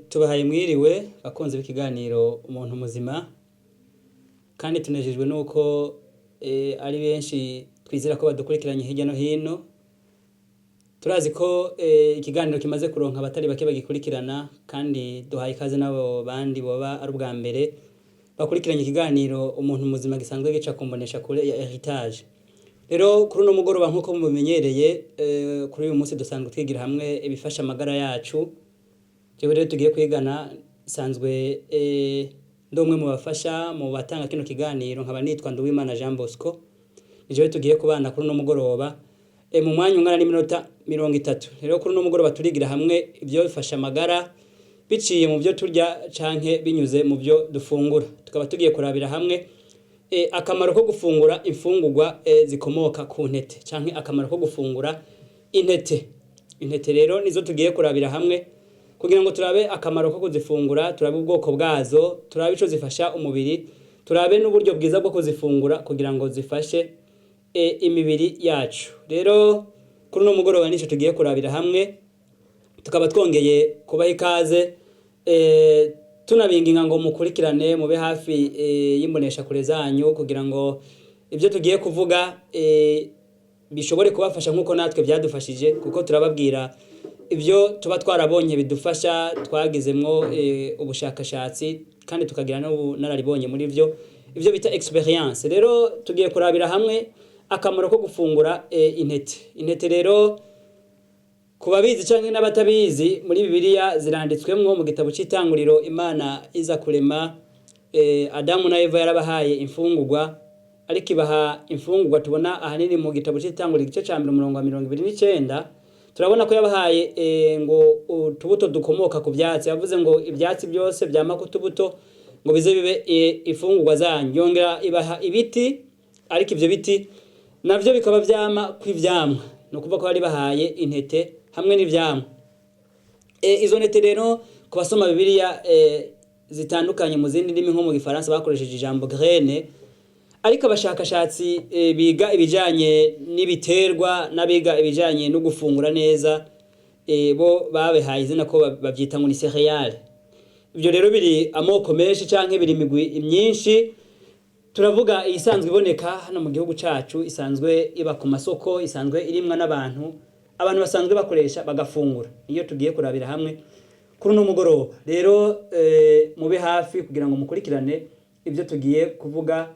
Tubahaye mwiriwe bakunzi b'ikiganiro umuntu muzima, kandi tunejejwe nuko ari benshi twizera ko badukurikiranye hirya no hino. Turazi ko ikiganiro kimaze kuronka abatari bake bagikurikirana, kandi duhaye ikaze n'abo bandi boba ari ubwa mbere bakurikiranye ikiganiro umuntu muzima gisanzwe gica ku mboneshakure ya Heritage. Rero kuri uno mugoroba, nk'uko mubimenyereye, kuri uyu munsi dusanzwe twigira hamwe ibifasha amagara yacu. Jewe rero tugiye kwigana nsanzwe ndi umwe mu bafasha mu batanga kino kiganiro, nkaba nitwa Nduwimana Jean Bosco. Ni jewe tugiye kubana kuri uno mugoroba mu mwanya ungana n'iminota 30. Rero kuri uno mugoroba turigira hamwe ivyo bifasha amagara biciye mu byo turya canke binyuze mu byo dufungura. Tukaba tugiye kurabira hamwe akamaro ko gufungura imfungurwa zikomoka ku ntete canke akamaro ko gufungura intete. Intete rero nizo tugiye kurabira hamwe kugira ngo turabe akamaro ko kuzifungura, turabe ubwoko bwazo, turabe ico zifasha umubiri, turabe n'uburyo bwiza bwo kuzifungura kugira ngo zifashe imibiri yacu. Rero kuri uno mugoroba nico tugiye kurabira hamwe, tukaba twongeye kubaha ikaze, tunabinginga ngo mukurikirane, mube hafi y'imboneshakure zanyu kugira ngo ibyo tugiye kuvuga bishobore kubafasha nk'uko natwe byadufashije, kuko turababwira ibyo tuba twarabonye bidufasha, twagizemwo ubushakashatsi kandi tukagira n'ubunararibonye muri byo, ibyo bita experience. Rero tugiye kurabira hamwe akamaro ko gufungura intete. Intete rero, ku babizi canke n'abatabizi, muri Bibiliya ziranditswemwo. Mu gitabo c'Itanguriro, Imana iza kurema Adamu na Eva, yarabahaye imfungurwa, ariko ibaha imfungurwa tubona ahanini mu gitabo c'Itanguriro, igice ca 1, umurongo wa 29. Turabona ko yabahaye ngo utubuto dukomoka ku vyatsi. Yavuze ngo ivyatsi byose vyama ku tubuto ngo bize bibe imfungurwa zanyu. Yongera ibaha ibiti, ariko ivyo biti navyo bikaba vyama kw'ivyamwa. Ni ukuvuga ko bari bahaye intete hamwe n'ivyamwa. Izo ntete rero, ku basoma Bibiliya zitandukanye mu zindi ndimi, nko mu Gifaransa bakoresheje ijambo graine, ariko abashakashatsi biga ibijanye n'ibiterwa n'abiga ibijanye no gufungura neza, bo babihaye izina ko bavyita ngo ni céréales. Ivyo rero biri amoko menshi canke biri imigwi myinshi. Turavuga iyisanzwe iboneka hano mu gihugu cacu, isanzwe iba ku masoko, isanzwe irimwa n'abantu, abantu basanzwe bakoresha bagafungura. Iyo tugiye kurabira hamwe kuri uno mugoroba rero, mube hafi kugira ngo mukurikirane ibyo tugiye kuvuga,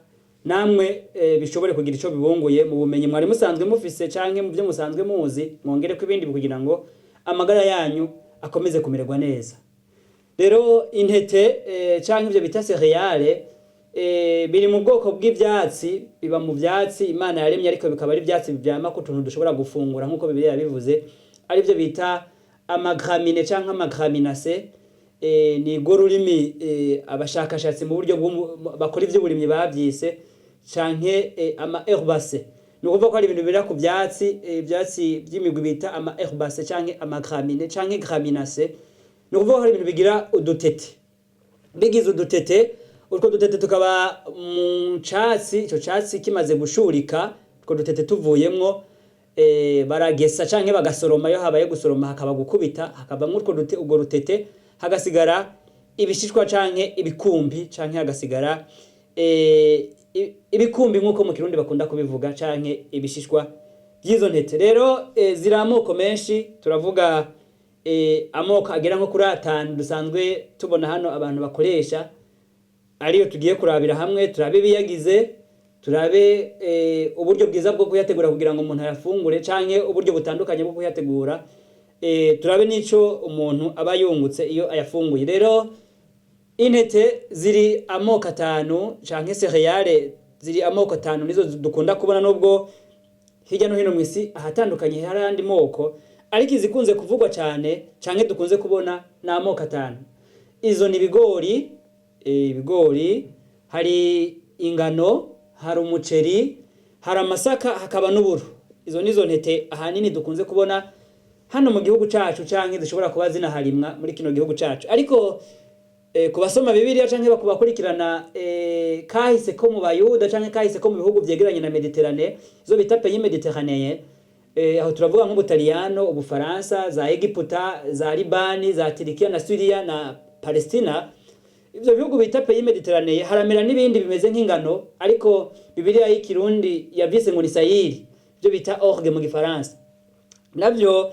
namwe bishobore kugira ico bibunguye mu bumenyi mwari musanzwe mufise canke mu byo musanzwe muzi, mwongereko ibindi kugira ngo amagara yanyu akomeze kumererwa neza. Rero intete canke ivyo bita céréales biri mu bwoko bw'ivyatsi, biba mu vyatsi Imana yaremye, ariko bikaba ari ivyatsi vyama ku tuntu dushobora gufungura nk'uko Bibiliya yabivuze, arivyo bita amagramine canke amagraminacées. Ni rwo rurimi abashakashatsi mu buryo bakora ivy'uburimyi bavyise, canke ama herbacées. Ni ukuvuga ko ari ibintu bira ku vyatsi, ivyatsi vy'imigwi bita ama herbacées canke amagramine canke graminacées. Ni ukuvuga ko ari ibintu bigira udutete, bigize udutete, utwo dutete tukaba mu catsi. Ico catsi kimaze gushurika, utwo dutete tuvuyemwo, baragesa canke bagasoroma. Iyo habaye gusoroma, hakaba gukubita, hakavamwo utwo dute, urwo rutete, hagasigara ibishishwa canke ibikumbi, canke hagasigara ibikumbi nk'uko mu Kirundi bakunda kubivuga, canke ibishishwa by'izo ntete. Rero ziri amoko menshi. Turavuga amoko agera nko kuri atanu dusanzwe tubona hano abantu bakoresha, ariyo tugiye kurabira hamwe. Turabe ibiyagize. Turabe uburyo bwiza bwo kuyategura kugira ngo umuntu ayafungure, canke uburyo butandukanye bwo kuyategura. Turabe n'ico umuntu aba yungutse iyo ayafunguye. Rero intete ziri amoko atanu, canke céréales ziri amoko atanu, nizo dukunda kubona, nubwo hirya no hino mw'isi ahatandukanye hari ayandi moko, ariko izikunze kuvugwa cyane canke dukunze kubona ni amoko atanu. Izo ni ibigori, ibigori, hari ingano, hari umuceri, hari amasaka, hakaba n'uburo. Izo nizo ntete ahanini dukunze kubona hano mu gihugu cacu, canke zishobora kuba zinaharimwa muri kino gihugu cacu. Ariko ku basoma Bibiliya canke bakurikirana kahise ko mu Bayuda canke kahise ko mu bihugu vyegeranye na Méditerranée, izo bita pays méditerranéen, aho turavuga nk'Ubutaliyano, Ubufaransa, za Egiputa, za Libani, za Turikiya na Suriya na Palestina, ivyo bihugu bita pays méditerranéen, haramera n'ibindi bimeze nk'ingano, ariko Bibiliya y'Ikirundi yavyise ngo ni sayiri, ivyo bita orge mu Gifaransa. Navyo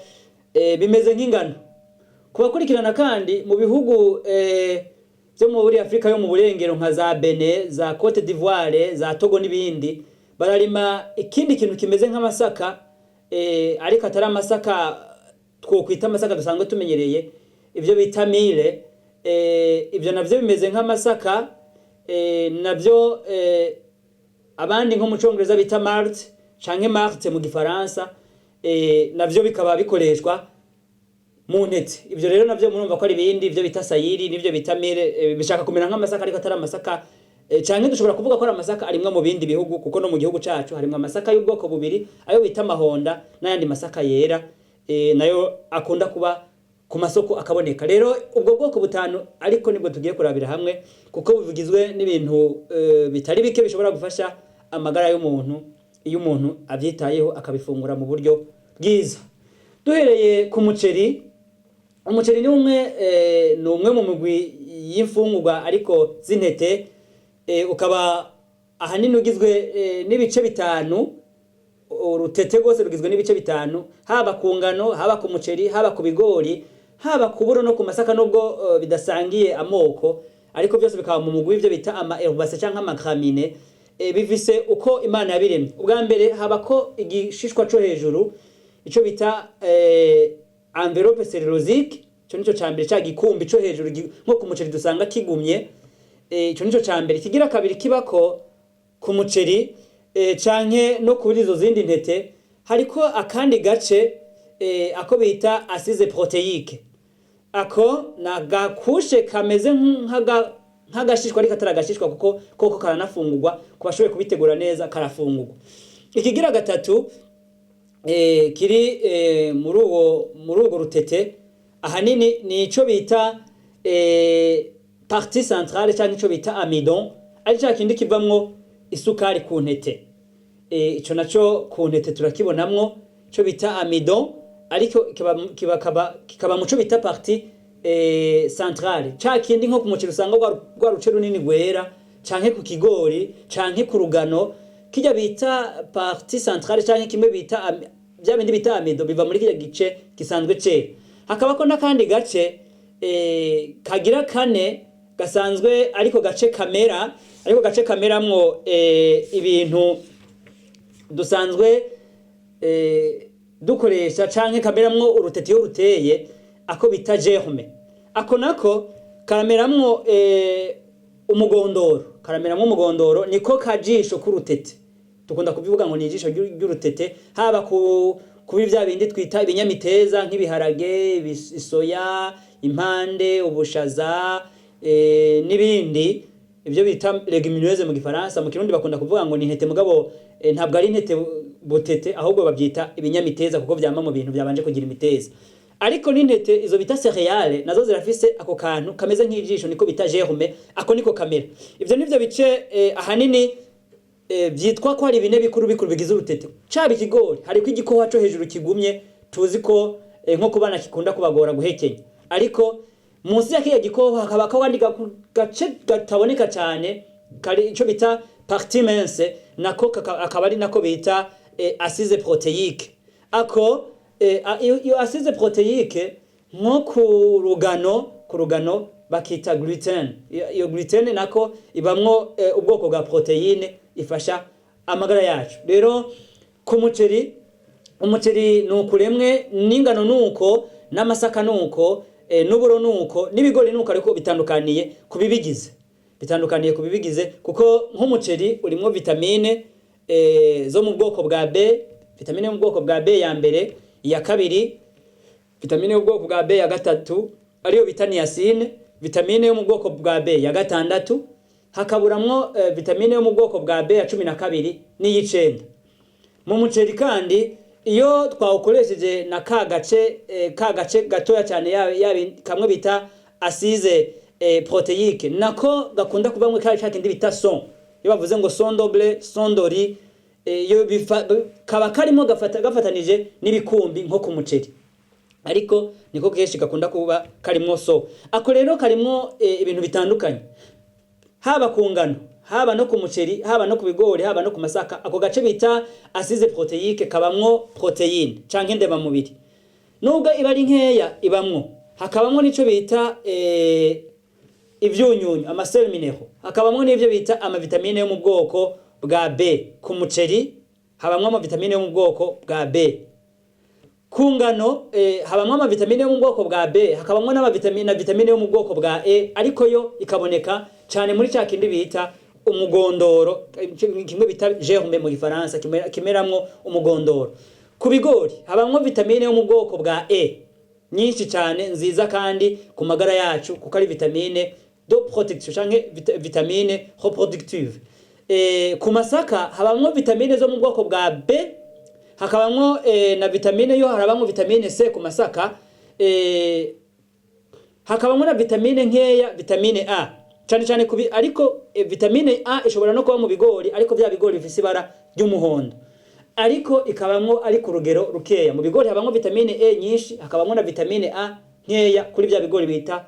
bimeze nk'ingano. Kubakurikirana kandi mu bihugu byo muri Afrika yo mu burengero, nka za Benin, za Cote d'Ivoire, za Togo n'ibindi, bararima ikindi kintu kimeze nk'amasaka, ariko atari amasaka twokwita amasaka dusanzwe tumenyereye, ibyo bita mil. Ibyo navyo bimeze nk'amasaka, navyo abandi nko mu Congereza bita malt canke malt mu Gifaransa, navyo bikaba bikoreshwa mu ntete. Ibyo rero navyo murumva ko ari ibindi, ibyo bita sayiri n'ibyo bita mil, bishaka kumera nk'amasaka ariko atari amasaka, canke dushobora kuvuga ko ari amasaka arimwa mu bindi bihugu, kuko no mu gihugu cacu harimwo amasaka y'ubwoko bubiri, ayo bita amahonda n'ayandi masaka yera, nayo akunda kuba ku masoko akaboneka. Rero ubwo bwoko butanu ariko nibwo tugiye kurabira hamwe, kuko bugizwe n'ibintu bitari bike bishobora gufasha amagara y'umuntu iyo umuntu abyitayeho akabifungura mu buryo bwiza. Duhereye ku muceri, umuceri ni umwe mu migwi y'imfungurwa ariko z'intete, ukaba ahanini ugizwe n'ibice bitanu. Urutete rwose rugizwe n'ibice bitanu, haba ku ngano, haba ku muceri, haba ku bigori, haba ku buro no ku masaka, nubwo bidasangiye amoko, ariko byose bikaba mu mugwi w'ivyo bita ama herbacées canke ama graminées. Bifise uko Imana yabiremye. Ubwa mbere haba ko igishishwa co hejuru, ico bita enveloppe cellulosique. Ico nico ca mbere, ca gikumbi co hejuru nko ku muceri dusanga kigumye. Ico nico ca mbere. Kigira kabiri kibako ku muceri canke no kuri izo zindi ntete, hariko akandi gace, ako bita assise protéique. Ako ni agakushe kameze nk'agashishwa ariko atari agashishwa, kuko koko karanafungurwa ku bashoboye kubitegura neza, karafungurwa. Ikigira gatatu kiri muri urwo rutete ahanini ni ico bita partie centrale cyangwa ico bita amidon, ari ca kindi kivamwo isukari ku ntete. Ico naco ku ntete turakibonamwo, ico bita amidon, ariko kikaba muco bita partie centrale, ca kindi nko ku muceri usanga rwa ruce runini rwera, canke ku kigori, canke ku rugano, kirya bita partie centrale, canke kimwe bita bya bindi bita amidon, biva muri kirya gice gisanzwe cera. Hakabako n'akandi gace kagira kane gasanzwe, ariko gace kamera, ariko gace kameramwo ibintu dusanzwe dukoresha, canke kameramwo urutete iyo ruteye, ako bita germe. Ako nako karameramwo umugondoro, karameramwo umugondoro, niko kajisho k'urutete. Dukunda kubivuga ngo ni ijisho ry'urutete, haba ku kubi vya bindi twita ibinyamiteza nk'ibiharage, isoya, impande, ubushaza, n'ibindi, ibyo bita légumineuses mu Gifaransa. Mu Kirundi bakunda kuvuga ngo ni intete, mugabo ntabwo ari intete butete, ahubwo babyita ibinyamiteza kuko vyama mu bintu byabanje kugira imiteza. Ariko n'intete izo bita céréales nazo zirafise ako kantu kameze nk'ijisho, niko bita germe, ako niko kamera. Ivyo nivyo bice ahanini vyitwa ko hari bine bikuru bikuru bigize urutete. Caba ikigori, hariko igikohwa co hejuru kigumye, tuzi ko nko ku bana kikunda kubagora guhekenya, ariko munsi ya kiriya gikohwa hakaba akandi gace kataboneka cyane, kari ico bita partie mince, nako akaba ari nako bita assise protéique. Ako iyo assise protéique, nko ku rugano bakita gluten. Iyo gluten nako ibamwo ubwoko bwa protéine ifasha amagara yacu. Rero ku muceri, umuceri ni ukuremwe, n'ingano nuko, n'amasaka nuko, n'uburo nuko, n'ibigori nuko, ariko bitandukaniye ku bibigize, bitandukaniye ku bibigize, kuko nk'umuceri urimo vitamine zo mu bwoko bwa B, vitamine yo mu bwoko bwa B ya mbere, iya kabiri, vitamine yo mu bwoko bwa B ya gatatu ariyo bita niacine, vitamine yo mu bwoko bwa B ya gatandatu, hakaburamwo vitamine yo mu bwoko bwa B ya 12 n'iy'icenda. Mu muceri kandi, iyo twawukoresheje na ka gace ka gace gatoya cyane, yaba kamwe bita assise protéique, nako gakunda kubamwe ka kindi bita son. Iyo bavuze ngo son de blé, son de riz, iyo kaba karimo gafatanije n'ibikumbi nko ku muceri, ariko niko kenshi gakunda kuba karimwo. So ako rero karimwo ibintu bitandukanye, haba ku ngano, haba no ku muceri, haba no ku bigori, haba no ku masaka. Ako gace bita assise protéique kabamwo protéine canke ndemamubiri, nubwo iba ari nkeya ibamwo. Hakabamwo n'ico bita ivyunyunyu, ama sels minéraux, hakabamwo n'ivyo bita amavitamine yo mu bwoko bwa B. Ku muceri habamwo amavitamine yo mu bwoko bwa B. Ku ngano habamwo amavitamine yo mu bwoko bwa B, hakabamwo n'amavitamine na vitamine yo mu bwoko bwa E, ariko yo ikaboneka cyane muri ca kindi bita umugondoro, kimwe bita germe mu Gifaransa, kimeramwo umugondoro. Ku bigori habamwo vitamine yo mu bwoko bwa E nyinshi cyane, nziza kandi ku magara yacu, kuko ari vitamine de protection canke vitamine reproductive. Ku masaka habamwo vitamine zo mu bwoko bwa B, hakabamwo na vitamine yo, harabamwo vitamine C ku masaka, hakabamwo na vitamine nkeya, vitamine A cyane cyane kubi. Ariko vitamine A ishobora no kuba mu bigori, ariko bya bigori bifise ibara ry'umuhondo, ariko ikabamwo ari ku rugero rukeya. Mu bigori habamwo vitamine E nyinshi, hakabamwo na vitamine A nkeya kuri bya bigori bita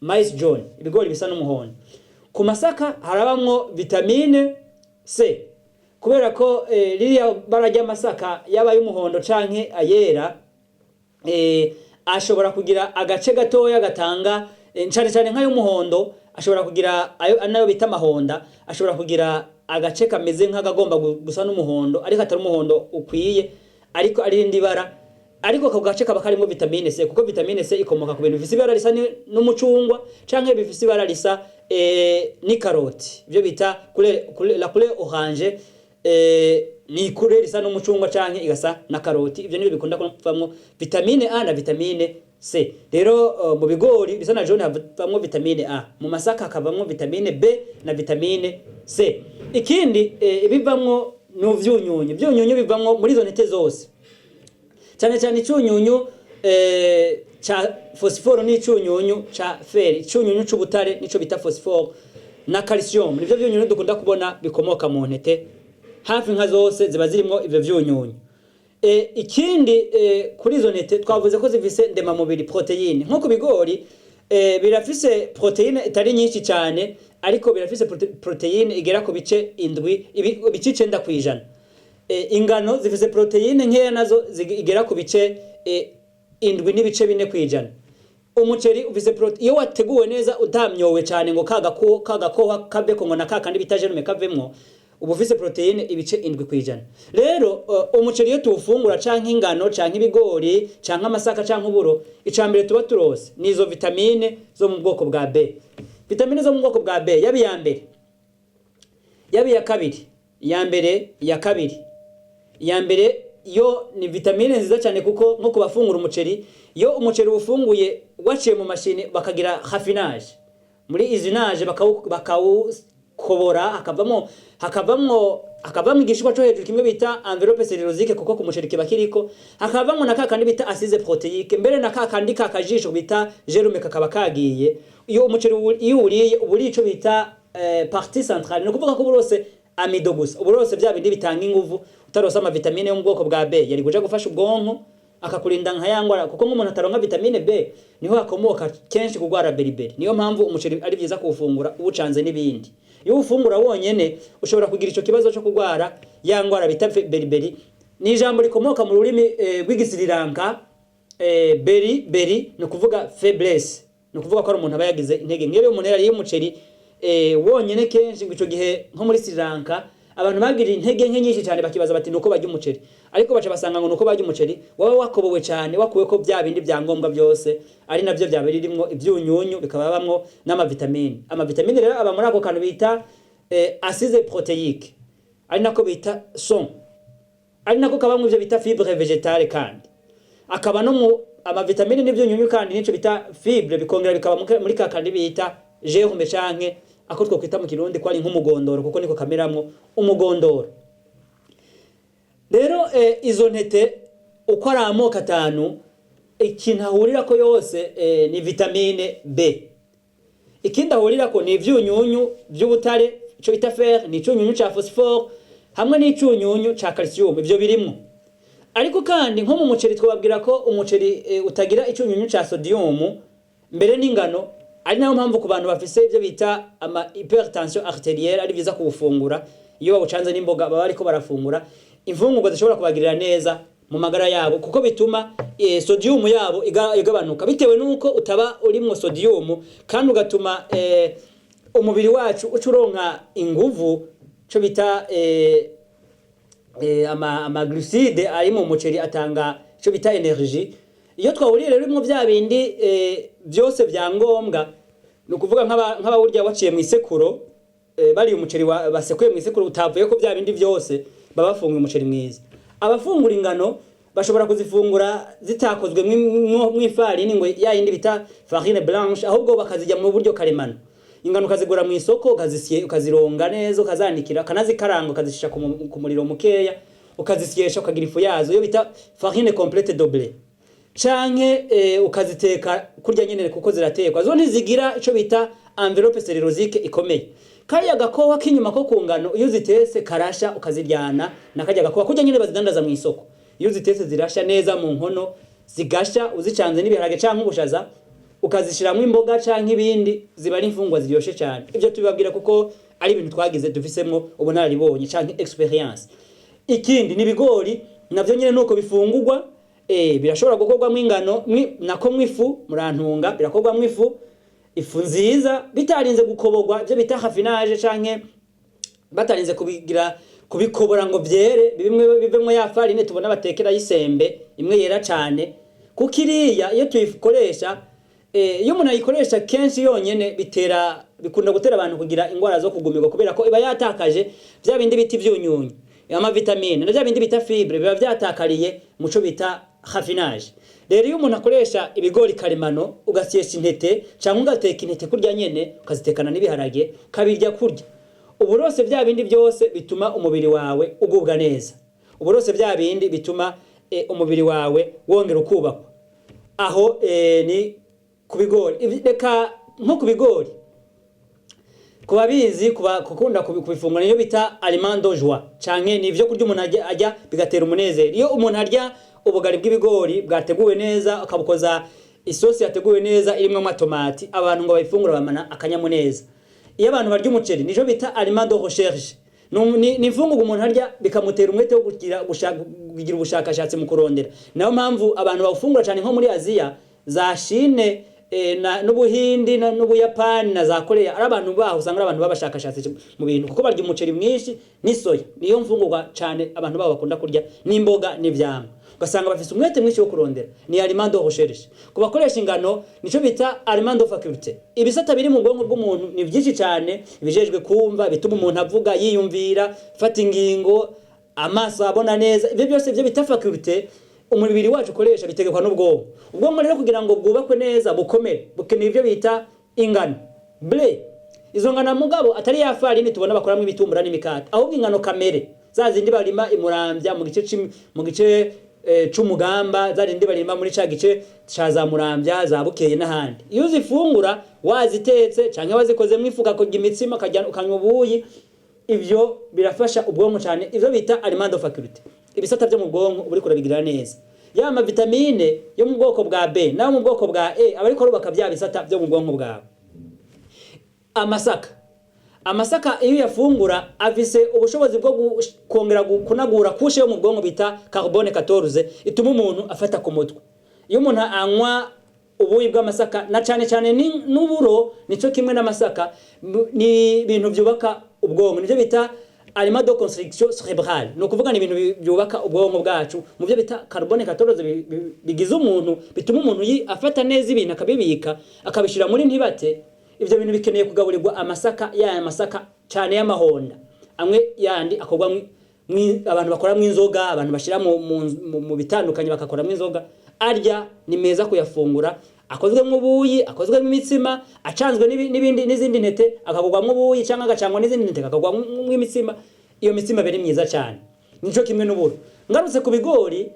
maïs jaune, ibigori bisa n'umuhondo. Ku masaka harabamwo vitamine C, kubera ko ririya bara ry'amasaka, yaba y'umuhondo canke ayera, ashobora kugira agace gatoya gatanga cane cane nk'ay'umuhondo, ashobora kugira ayo nayo bita amahonda, ashobora kugira agace kameze nk'akagomba gusa n'umuhondo, ariko atari umuhondo ukwiye, ariko ari irindi bara. Ariko ako gace kaba karimo vitamine C, kuko vitamine C ikomoka ku bintu bifise ibara risa n'umucungwa canke bifise ibara risa n'ikaroti, ibyo bita la couleur orange, ni couleur risa n'umucungwa canke igasa na karoti. Ivyo nibyo bikunda kuvamwo vitamine A na vitamine C. Rero mu bigori bisa na jaune havamwo vitamine A, mu masaka hakavamwo vitamine B na vitamine C. Ikindi ibivamwo ni uvyunyunyu. Ivyunyunyu bivamwo muri izo ntete zose, cyane cyane icunyunyu ca phosphore n'icunyunyu ca fer. Icunyunyu c'ubutare nico bita phosphore na calcium, nivyo vyunyunyu dukunda kubona bikomoka mu ntete. Hafi nka zose ziba zirimwo ivyo vyunyunyu. Ikindi kuri izo ntete, twavuze ko zifise ndemamubiri, protéine. Nko ku bigori birafise protéine itari nyinshi cyane, ariko birafise protéine igera ku bice 7, ibice 9%. Ingano zifise protéine nkeya nazo, igera ku bice 7.4%. Umuceri ufise iyo wateguwe neza, utamyowe cyane ngo kagakoha kaveko, ngo na kakandi bita germe kavemwo, uba ufise protéine ibice 7%. Rero umuceri iyo tuwufungura, canke ingano, canke ibigori, canke amasaka, canke uburo, icambere tuba turose ni izo vitamine zo mu bwoko bwa B. Vitamine zo mu bwoko bwa B, yaba iya mbere, yaba iya kabiri, iya mbere, iya kabiri, iya mbere yo ni vitamine nziza cyane, kuko nko kubafungura umuceri, iyo umuceri ufunguye waciye mu mashini, bakagira raffinage, muri usinage, bakawukobora, hakavamo igishishwa cyo hejuru kimwe bita enveloppe cellulosique, kuko ku muceri kiba kiriko, hakavamo na kakandi bita assise protéique, mbere na kakandi kakajisho bita germe kakaba kagiye. Iyo umuceri iyo uriye, uba uriye ico bita partie centrale, ni ukuvuga ko burose amidon gusa, uburose bya bindi bitanga inguvu. Utarose amavitamine yo mu bwoko bwa B yari kuja gufasha ubwonko, akakurinda nka ya ngwara, kuko nk'umuntu ataronka vitamine B niho hakomoka kenshi kugwara beriberi. Niyo mpamvu umuceri ari byiza kuwufungura uwucanze n'ibindi. Iyo uwufungura wonyene ushobora kugira ico kibazo cyo kugwara ya ngwara bita beriberi. Ni ijambo rikomoka mu rurimi rw'Igisiriranka. Beri beri ni ukuvuga faiblesse, ni ukuvuga ko ari umuntu aba yagize intege. Nk'iyo umuntu yariye umuceri wonyene kenshi, ngo ico gihe nko muri Sri Lanka Abantu bagira intege nke nyinshi cyane, bakibaza bati nuko barya umuceri, ariko baca basanga ngo nuko barya umuceri waba wakobowe cyane, wakuwe ko bya bindi bya ngombwa byose, ari nabyo byaba birimwo ibyunyunyu, bikababamwo n'amavitamine. Amavitamine rero aba muri ako kantu bita acide protéique, ari nako bita son, ari nako kabamwo ivyo bita fibre végétale, kandi akaba no mu amavitamine n'ivyunyunyu, kandi nico bita fibre bikongera bikaba muri ka kandi bita germe, canke ako twokwita mu Kirundi ko ari nk'umugondoro, kuko niko kameramwo umugondoro. Rero izo ntete uko ari amoko atanu, ikintu ahurirako yose ni vitamine B. Ikindi ahurirako ni ivyunyunyu vy'ubutare, ico bita fer, ni icunyunyu ca phosphore hamwe n'icunyunyu ca calcium. Ivyo birimwo. Ariko kandi nko mu muceri, twababwira ko umuceri utagira icunyunyu ca sodium, mbere n'ingano. Ari nayo mpamvu ku bantu bafise ivyo bita ama hypertension artérielle ari vyiza kuwufungura. Iyo bawucanze n'imboga, baba bariko barafungura imfungurwa zishobora kubagirira neza mu magara yabo, kuko bituma sodium yabo igabanuka, bitewe nuko utaba urimwo sodium, kandi ugatuma umubiri wacu uca uronka inguvu. Ico bita ama glucides ari mu muceri atanga ico bita énergie. Iyo twawuriye rero urimwo vya bindi byose vya ngombwa, ni ukuvuga nk'abawurya waciye mu isekuro, bariye umuceri basekuye mu isekuro utavuye ko bya bindi byose, baba bafunguye umuceri mwiza. Abafungura ingano bashobora kuzifungura zitakozwe mw'ifarini, ngo ya yindi bita farine blanche, ahubwo bakazirya mu buryo karemano. Ingano ukazigura mu isoko, ukazisye, ukazironga neza, ukazanikira, ukanazikaranga, ukazishisha ku muriro mukeya, ukazisyesha, ukagira ifu yazo, iyo bita farine complète de blé, canke ukaziteka kurya nyene, kuko ziratekwa zo ntizigira ico bita enveloppe cellulosique ikomeye. Kariya gakowa k'inyuma ko ku ngano, iyo uzitetse karasha, ukaziryana na karya gakowa kurya nyene bazidandaza mu isoko. Iyo uzitetse zirasha neza mu nkono, zigasha uzicanze n'ibiharage canke ubushaza, ukazishiramwo imboga canke ibindi, ziba ari imfungwa ziryoshe cyane. Ibyo tubibabwira kuko ari ibintu twagize, dufisemwo ubunararibonye canke expérience. Ikindi ni ibigori, navyo nyene nuko bifungurwa. Birashobora gukorwamwo ingano nako mwifu, murantunga, birakorwamwo ifu, ifu nziza, bitarinze gukoborwa, ibyo bita raffinage, canke batarinze kubigira kubikobora ngo vyere, bimwe bivemwo ya farine tubona batekera y'isembe imwe yera cane. Kuko iriya iyo tuyikoresha, iyo umuntu ayikoresha kenshi yonyene, bitera bikunda gutera abantu kugira ingwara zo kugumirwa, kubera ko iba yatakaje vya bindi bita ivyunyunyu, amavitamine na vya bindi bita fibre, biba vyatakariye muco bita raffinage. Rero iyo umuntu akoresha ibigori karemano, ugasyesha intete canke ugateka intete kurya nyene, ukazitekana n'ibiharage, ukabirya kurya, uburose vya bindi byose bituma umubiri wawe ugubwa neza, uburose vya bindi bituma umubiri wawe wongera ukubakwa. Aho ni ku bigori. Reka nko ku bigori, ku babizi, kuba kukunda kubifungura, niyo bita aliment de joie, canke ni ivyo kurya umuntu arya bigatera umunezero. Iyo umuntu arya ubugari bw'ibigori bwateguwe neza, akabukoza isosi yateguwe neza irimwo amatomati, abantu ngo bayifungura bamana akanyamuneza. Iyo abantu barya umuceri, nico bita aliment de recherche. Ni imfungurwa umuntu arya bikamutera umwete wo kugira ubushakashatsi mu kurondera. Nayo mpamvu abantu bawufungura cyane nko muri Aziya, za Chine, n'Ubuhindi, n'Ubuyapani na za Korea, ari abantu baho usanga ari abantu b'abashakashatsi mu bintu, kuko barya umuceri mwinshi n'isoya, niyo mfungurwa cyane abantu babo bakunda kurya, n'imboga n'ivyamwa, ugasanga bafise umwete mwinshi wo kurondera. Ni aliment de recherche. Ku bakoresha ingano, nico bita aliment de faculté. Ibisata biri mu bwonko bw'umuntu ni byinshi cyane: ibijejwe kumva, bituma umuntu avuga, yiyumvira, fata ingingo, amaso abona neza. Ibyo byose, ibyo bita faculté umubiri wacu ukoresha, bitegekwa n'ubwonko. Ubwonko rero kugira ngo bwubakwe neza, bukomere, bukeneye ibyo bita ingano, blé. Izo ngano mugabo atari ya farini tubona bakoramo ibitumbura n'imikate, ahubwo ingano kamere, za zindi barima imuramvya mu gice c'Umugamba, za zindi barima muri ca gice ca za Muramvya, za Bukeye n'ahandi. Iyo uzifungura wazitetse canke wazikozemwo ifu, ukakurya imitsima, ukanywa ubuyi, ivyo birafasha ubwonko cyane. Ivyo bita aliment de faculté, ibisata byo mu bwonko uba uriko urabigira neza. Ya mavitamine yo mu bwoko bwa B nayo mu bwoko bwa E aba ariko arubaka bya bisata byo mu bwonko bwawe. Amasaka iyo uyafungura afise ubushobozi bwo kongera kunagura couche yo mu bwonko bita carbone 14, ituma umuntu afata ku mutwe. Iyo umuntu anywa ubuyi bw'amasaka, na cane cane n'uburo, nico kimwe n'amasaka, ni ibintu byubaka ubwonko, nivyo bita Aliment de construction cérébrale, ni ukuvuga ni ibintu byubaka ubwonko bwacu, mu byo bita carbone 14 bigize umuntu, bituma umuntu afata neza ibintu, akabibika, akabishyira muri ntibate. Ibyo bintu bikeneye kugaburirwa amasaka, yaya masaka cyane y'amahonda, amwe yandi akorwa abantu bakoramo inzoga, abantu bashyira mu bitandukanye bagakoramo inzoga. Arya ni meza kuyafungura akozwe ubuyi, akozwe imitsima, acanzwe n'ibindi n'izindi ntete, akagurwamo ubuyi cyangwa agacangwa n'izindi ntete, akagurwamo imitsima. Iyo mitsima iba ari myiza cyane. Nico kimwe n'uburo. Ngarutse ku bigori,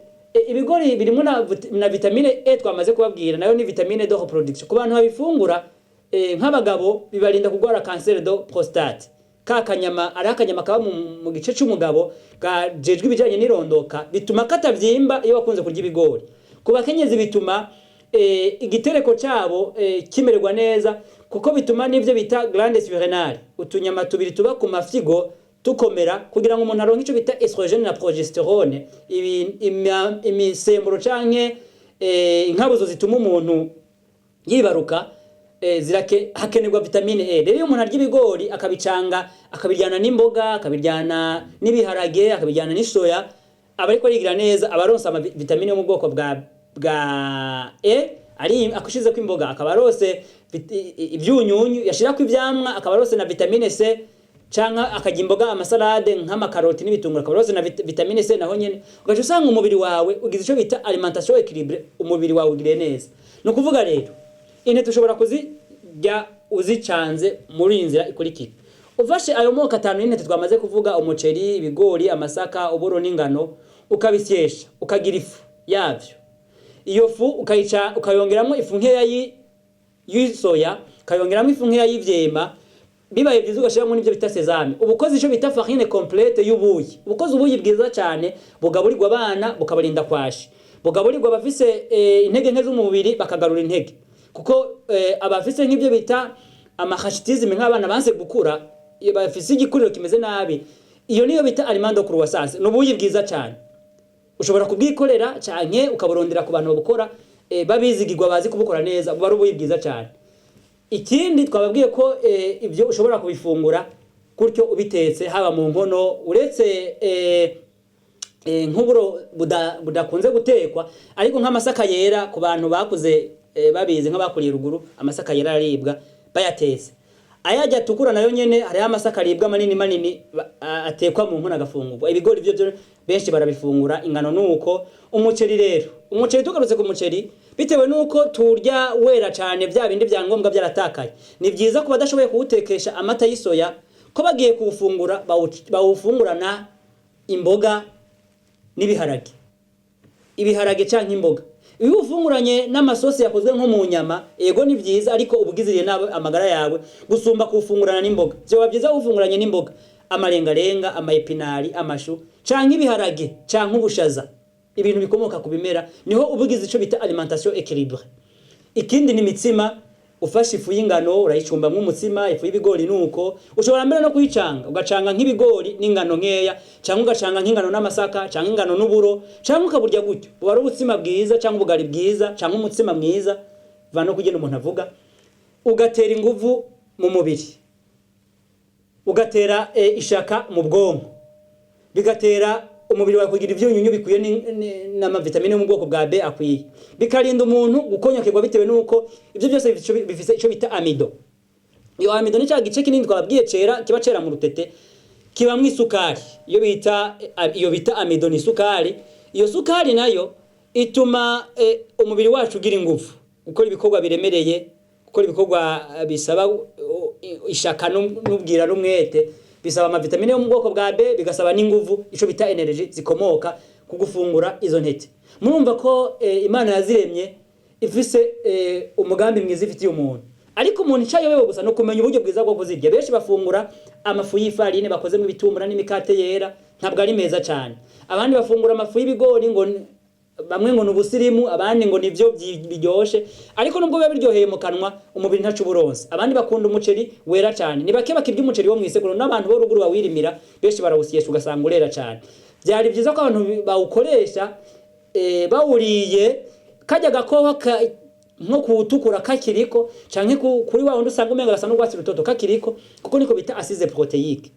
ibigori birimo na vitamine E twamaze kubabwira, nayo ni vitamine de reproduction ku bantu babifungura. Nk'abagabo bibarinda kurwara cancer de prostate, ka kanyama, ari akanyama kaba mu gice c'umugabo kajejwe ibijanye n'irondoka, bituma katavyimba iyo bakunze kurya ibigori. Ku bakenyezi bituma igitereko cyabo kimererwa neza, kuko bituma n'ivyo bita glandes surrénales, utunyama tubiri tuba ku mafyigo, tukomera, kugira ngo umuntu aronke ico bita estrogène na progestérone, imisemburo canke inkabuzo zituma umuntu yibaruka. Zirake hakenerwa vitamine E. Rero iyo umuntu arya ibigori, akabicanga, akabiryana n'imboga, akabiryana n'ibiharage, akabiryana n'isoya, aba ariko arigira neza, aba aronse ama vitamine yo mu bwoko bwa E. Ari akushizeko imboga, akaba arose ivyunyunyu, yashirako ivyamwa, akaba arose na vitamine C, canke akarya imboga, amasalade nk'amakaroti n'ibitunguru, akaba arose na vitamine C naho nyene. Ugaca usanga umubiri wawe ugize ico bita alimentation équilibrée, umubiri wawe ugiriye neza. Ni ukuvuga rero intete ushobora kuzirya uzicanze muri iyi nzira ikurikira: ufashe ayo moko atanu y'intete twamaze kuvuga, umuceri, ibigori, amasaka, uburo n'ingano, ukabisyesha, ukagira ifu yabyo. Iyo fu ukayica, ukayongeramo ifu nkeya y'isoya, ukayongeramo ifu nkeya y'ivyema, bibaye byiza ugashyiramo n'ibyo bita sésame, uba ukoze icyo bita farine complète y'ubuyi. Uba ukoze ubuyi bwiza cyane bugaburirwa abana bukabarinda kwashi, bugaburirwa abafise intege nke z'umubiri bakagarura intege, kuko abafise nk'ibyo bita ama rachitisme, nk'abana banse gukura, iyo bafise igikuriro kimeze nabi, iyo niyo bita aliment de croissance. Ni ubuyi bwiza cyane, ushobora kubwikorera canke ukaburondera ku bantu babukora, babizigirwa, bazi kubukora neza. Buba ari ubuyi bwiza cyane. Ikindi twababwiye ko ibyo ushobora kubifungura gutyo ubitetse, haba mu nkono, uretse nk'uburo budakunze gutekwa, ariko nk'amasaka yera, ku bantu bakuze babizi, nk'abakuriye ruguru, amasaka yera araribwa bayatetse. Ayajya atukura nayo nyene, hariho amasaka aribwa manini manini, atekwa mu nkono agafungurwa. Ibigori byo benshi barabifungura, ingano nuko. Umuceri rero, umuceri, tugarutse ku muceri, bitewe nuko turya wera cane, bya bindi bya ngombwa byaratakaye, ni byiza ku badashoboye kuwutekesha amata y'isoya ko bagiye kuwufungura bawufungurana imboga n'ibiharage, ibiharage canke imboga. Iyo ufunguranye n'amasosi yakozwe nko mu nyama, yego ni byiza, ariko uba ugiziriye nabi amagara yawe gusumba kuwufungurana n'imboga. Vyoba byiza ufunguranye n'imboga, amarengarenga, ama épinards, amashu, canke ibiharage, canke ubushaza, ibintu bikomoka ku bimera, niho uba ugize ico bita alimentation équilibrée. Ikindi ni imitsima. Ufashe ifu y'ingano urayicumbamwo umutsima, ifu y'ibigori nuko. Ushobora mbere no kuyicanga, ugacanga nk'ibigori n'ingano nkeya, cyangwa ugacanga nk'ingano n'amasaka, cyangwa ingano n'uburo, cyangwa ukaburya gutyo. Buba ari ubutsima bwiza, cyangwa ubugari bwiza, cyangwa umutsima mwiza, va no kugenda umuntu avuga. Ugatera inguvu mu mubiri, ugatera ishaka mu bwonko, bigatera umubiri wawe kugira ivyunyunyu bikwiye n'amavitamine yo mu bwoko bwa B akwiye, bikarinda umuntu gukonyokerwa, bitewe n'uko ibyo byose bifise ico bita amidon. Iyo amidon ni cya gice kinini twababwiye cera, kiba cera mu rutete, kibamwo isukari. Iyo bita amidon ni isukari. Iyo sukari nayo ituma umubiri wacu ugira ingufu, gukora ibikorwa biremereye, gukora ibikorwa bisaba ishaka n'ubwira n'umwete, bisaba amavitamine yo mu bwoko bwa B, bigasaba n'inguvu, ico bita énergie, zikomoka ku gufungura izo ntete. Murumva ko Imana yaziremye ifise umugambi mwiza ifitiye umuntu, ariko umuntu icyo ayobewe gusa ni ukumenya uburyo bwiza bwo kuzirya. Benshi bafungura amafu y'ifarine bakozemo ibitumbura n'imikate yera, ntabwo ari meza cyane. Abandi bafungura amafu y'ibigori, ngo bamwe ngo ni ubusirimu, abandi ngo nivyo biryoshe, ariko nubwo biba biryoheye mu kanwa, umubiri ntaco uburonse. Abandi bakunda umuceri wera cyane. Ni bake bakirya umuceri wo mw'isekuru, n'abantu bo ruguru bawirimira benshi barawusyesha ugasanga urera cyane. Byari byiza ko abantu bawukoresha bawuriye kajya gakohwa nko kuwutukura kakiriko, canke kuri wa wundi usanga umenga gasa n'urwatsi rutoto kakiriko, kuko niko bita assise protéique.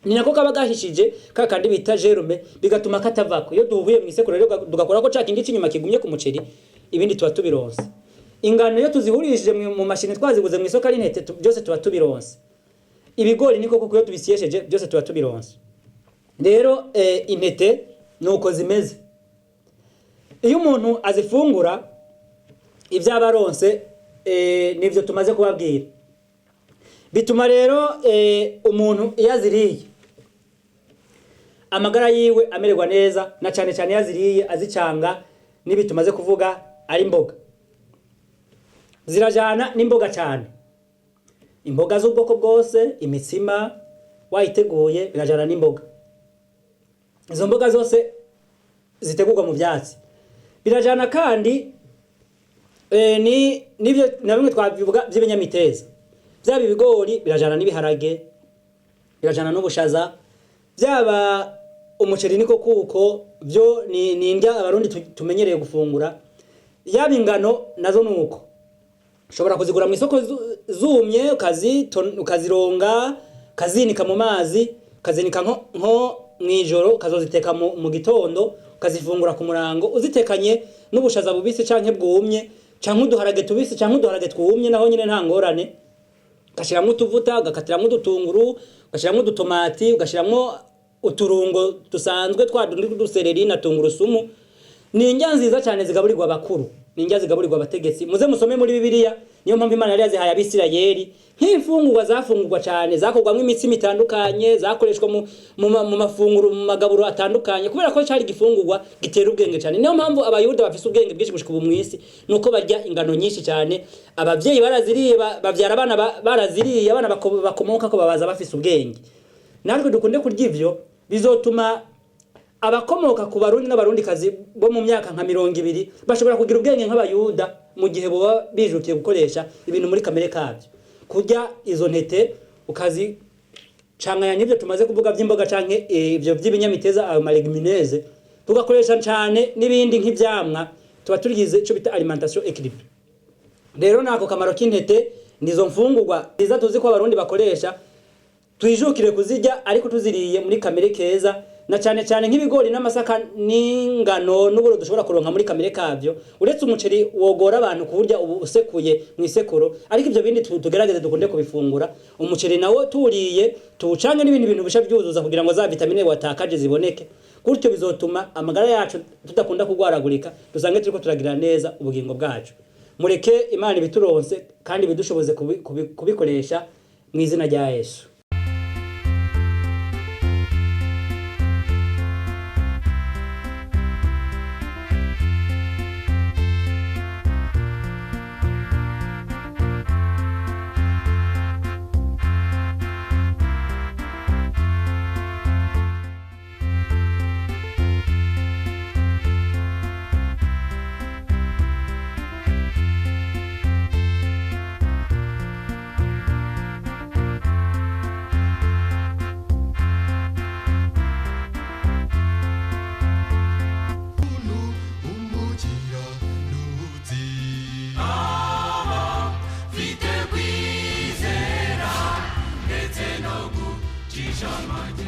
Ni nako kaba gahishije ka kandi bita germe, bigatuma katavako. Iyo duhuye mu isekuru rero tugakorako ca kindi c'inyuma kigumye ku muceri, ibindi tuba tubironse. Ingano iyo tuzihurishije mu mashini twaziguze mu isoko ari intete, byose tuba tubironse. Ibigori niko kuko iyo tubisyesheje byose tuba tubironse. Rero intete nuko zimeze. Iyo umuntu azifungura, ibyo aba aronse nivyo tumaze kubabwira. Bituma rero umuntu iyo aziriye amagara yiwe amererwa neza, na cyane cyane iyo aziriye azicanga n'ibi tumaze kuvuga ari imboga. Zirajana n'imboga cyane, imboga z'ubwoko bwose, imitsima wayiteguye birajana n'imboga. Izo mboga zose zitegurwa mu byatsi birajana. Kandi ni nibyo na bimwe twabivuga by'ibinyamiteza, byaba ibigori birajana n'ibiharage, birajana n'ubushaza, byaba umuceri niko kuko byo ni indya Abarundi tumenyereye gufungura. Yaba ingano nazo nuko ushobora kuzigura mu isoko zumye, ukazironga, ukazinika mu mazi, ukazinika nko mw'ijoro, ukazoziteka mu gitondo, ukazifungura ku murango uzitekanye n'ubushaza bubisi canke bwumye, canke uduharage tubisi canke uduharage twumye, naho nyine nta ngorane. Ugashiramwo utuvuta, ugakatiramwo udutunguru, ugashiramwo udutomati, ugashiramwo uturungo dusanzwe twa dundi tw'udusereri na tungurusumu. Ni indya nziza cyane zigaburirwa abakuru, ni indya zigaburirwa abategetsi. Muze musome muri Bibiliya, niyo mpamvu Imana yari yazihaye Abisirayeli nk'imfungurwa zafungurwa cyane, zakorwamwo imitsima itandukanye, zakoreshwa mu mafunguro, mu magaburo atandukanye, kubera ko cyari igifungurwa gitera ubwenge cyane. Niyo mpamvu Abayuda bafise ubwenge bwinshi gushika ubu mw'isi, nuko barya ingano nyinshi cyane. Abavyeyi baraziriye, bavyara abana baraziriye, abana bakomoka ko babaza bafise ubwenge. Natwe dukunde kurya ivyo, bizotuma abakomoka ku Barundi n'Abarundikazi bo mu myaka nka 20 bashobora kugira ubwenge nk'Abayuda, mu gihe boba bijukiye gukoresha ibintu muri kamere kabyo. Kurya izo ntete ukazicanganya n'ibyo tumaze kuvuga by'imboga canke ibyo by'ibinyamiteza, ayo ma légumineuses, tugakoresha cyane n'ibindi nk'ivyamwa, tuba turigize ico bita alimentation équilibrée. Rero nako kamaro k'intete. Nizo mfungurwa nziza tuzi ko Abarundi bakoresha. Twijukire kuzirya, ariko tuziriye muri kamere keza, na cyane cyane nk'ibigori n'amasaka n'ingano n'uburo dushobora kuronka muri kamere kabyo, uretse umuceri wogora abantu kuwurya ubu usekuye mu isekuro. Ariko ibyo bindi tugerageze dukunde kubifungura. Umuceri nawo tuwuriye tuwucange n'ibindi bintu bisha byuzuza kugira ngo za vitamine watakaje ziboneke. Gutyo bizotuma amagara yacu tudakunda kugwaragurika, dusange turiko turagira neza ubugingo bwacu. Mureke Imana ibituronse kandi ibidushoboze kubikoresha mu izina rya Yesu. Umukiranutsi aba mfite kwizera ndetse no gucisha make.